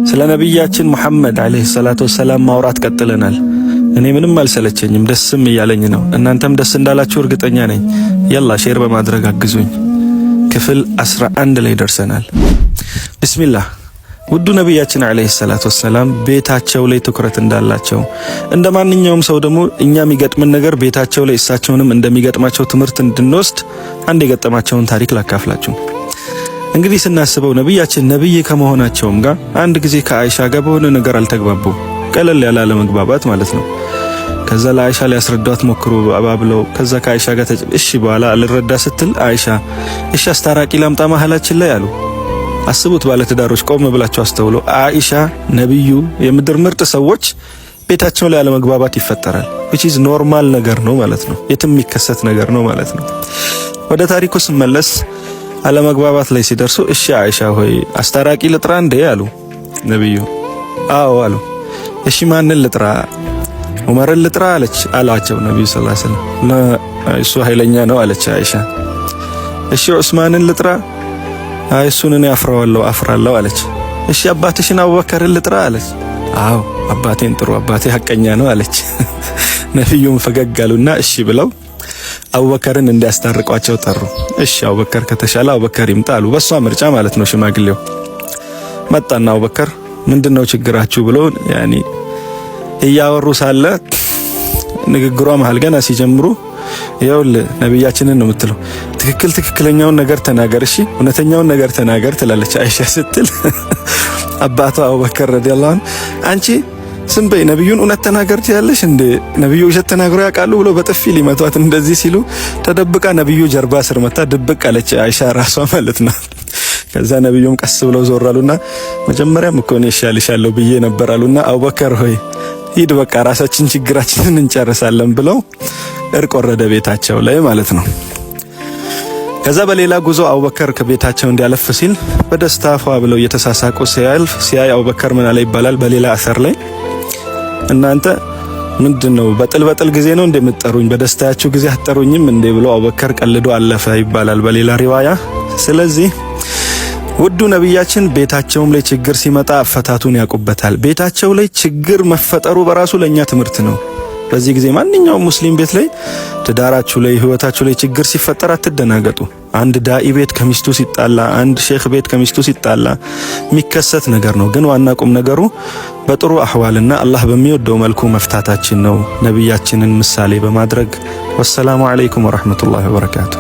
ስለ ነቢያችን ሙሐመድ ዓለይሂ ሰላቱ ወሰላም ማውራት ቀጥለናል። እኔ ምንም አልሰለቸኝም፣ ደስም እያለኝ ነው። እናንተም ደስ እንዳላችሁ እርግጠኛ ነኝ። የላ share በማድረግ አግዙኝ። ክፍል 11 ላይ ደርሰናል። ቢስሚላህ። ውዱ ነቢያችን ዓለይሂ ሰላቱ ወሰላም ቤታቸው ላይ ትኩረት እንዳላቸው፣ እንደ ማንኛውም ሰው ደግሞ እኛ የሚገጥምን ነገር ቤታቸው ላይ እሳቸውንም እንደሚገጥማቸው ትምህርት እንድንወስድ አንድ የገጠማቸውን ታሪክ ላካፍላችሁ። እንግዲህ ስናስበው ነቢያችን ነብይ ከመሆናቸውም ጋር አንድ ጊዜ ከአይሻ ጋር በሆነ ነገር አልተግባቡ። ቀለል ያለ አለመግባባት ማለት ነው። ከዛ ለአይሻ ሊያስረዷት ሞክሩ አባብለው፣ ከዛ ከአይሻ ጋር እሺ በኋላ አልረዳ ስትል አይሻ እሺ አስታራቂ ላምጣ መሀላችን ላይ አሉ። አስቡት፣ ባለትዳሮች ቆም ብላችሁ አስተውሎ። አይሻ፣ ነብዩ፣ የምድር ምርጥ ሰዎች ቤታቸው ላይ አለመግባባት ይፈጠራል። Which is normal ነገር ነው ማለት ነው። የትም የሚከሰት ነገር ነው ማለት ነው። ወደ ታሪኩ ስመለስ አለመግባባት ላይ ሲደርሱ እሺ አይሻ ሆይ፣ አስታራቂ ልጥራ እንዴ አሉ ነብዩ። አዎ አሉ። እሺ ማንን ልጥራ? ዑመርን ልጥራ አለች አሏቸው ነብዩ ሰለላሁ ዐለይሂ ወሰለም። እሱ ኃይለኛ ነው አለች አይሻ። እሺ ዑስማንን ልጥራ? አይ፣ እሱን እኔ አፍራዋለሁ አፍራለሁ አለች። እሺ አባትሽን አቡበከርን ልጥራ አለች። አዎ፣ አባቴን ጥሩ፣ አባቴ ሐቀኛ ነው አለች። ነብዩም ፈገግ አሉና እሺ ብለው አቡበከርን እንዲያስታርቋቸው ጠሩ። እሺ አቡበከር ከተሻለ አቡበከር ይምጣ አሉ። በሷ ምርጫ ማለት ነው። ሽማግሌው መጣና አቡበከር ምንድነው ችግራችሁ ብሎ ያኒ እያወሩ ሳለ ንግግሯ መሀል ገና ሲጀምሩ ይኸውልህ ነቢያችንን ነው የምትለው፣ ትክክል ትክክለኛውን ነገር ተናገር፣ እሺ እውነተኛውን ነገር ተናገር ትላለች አይሻ ስትል አባቷ አቡበከር ረዲየላሁ ዐንሁ አንቺ ዝም በይ፣ ነቢዩን እውነት ተናገር ትያለሽ እንዴ? ነቢዩ ውሸት ተናግሮ ያውቃሉ? ብሎ በጥፊ ሊመቷት እንደዚህ ሲሉ ተደብቃ ነቢዩ ጀርባ ስር መታ ድብቅ አለች አይሻ ራሷ ማለት ነው። ከዛ ነቢዩም ቀስ ብለው ዞር አሉና መጀመሪያም እኮ እኔ እሻልሻለሁ ብዬ ነበር አሉና አቡበከር ሆይ ሂድ በቃ፣ ራሳችን ችግራችንን እንጨርሳለን ብለው እርቅ ወረደ ቤታቸው ላይ ማለት ነው። ከዛ በሌላ ጉዞ አቡበከር ከቤታቸው እንዲያለፍ ሲል በደስታ ፏ ብለው እየተሳሳቁ ሲያልፍ ሲያይ አቡበከር ምን አለ ይባላል በሌላ አሰር ላይ፣ እናንተ ምንድነው በጥል በጥል ጊዜ ነው እንደምትጠሩኝ፣ በደስታያችሁ ጊዜ አትጠሩኝም እንዴ ብሎ አቡበከር ቀልዶ አለፈ ይባላል በሌላ ሪዋያ። ስለዚህ ውዱ ነቢያችን ቤታቸውም ላይ ችግር ሲመጣ አፈታቱን ያውቁበታል። ቤታቸው ላይ ችግር መፈጠሩ በራሱ ለኛ ትምህርት ነው። በዚህ ጊዜ ማንኛውም ሙስሊም ቤት ላይ፣ ትዳራችሁ ላይ፣ ህይወታችሁ ላይ ችግር ሲፈጠር አትደናገጡ። አንድ ዳኢ ቤት ከሚስቱ ሲጣላ፣ አንድ ሼክ ቤት ከሚስቱ ሲጣላ የሚከሰት ነገር ነው። ግን ዋና ቁም ነገሩ በጥሩ አህዋልና አላህ በሚወደው መልኩ መፍታታችን ነው፣ ነቢያችንን ምሳሌ በማድረግ። ወሰላሙ አለይኩም ወራህመቱላሂ ወበረካቱ።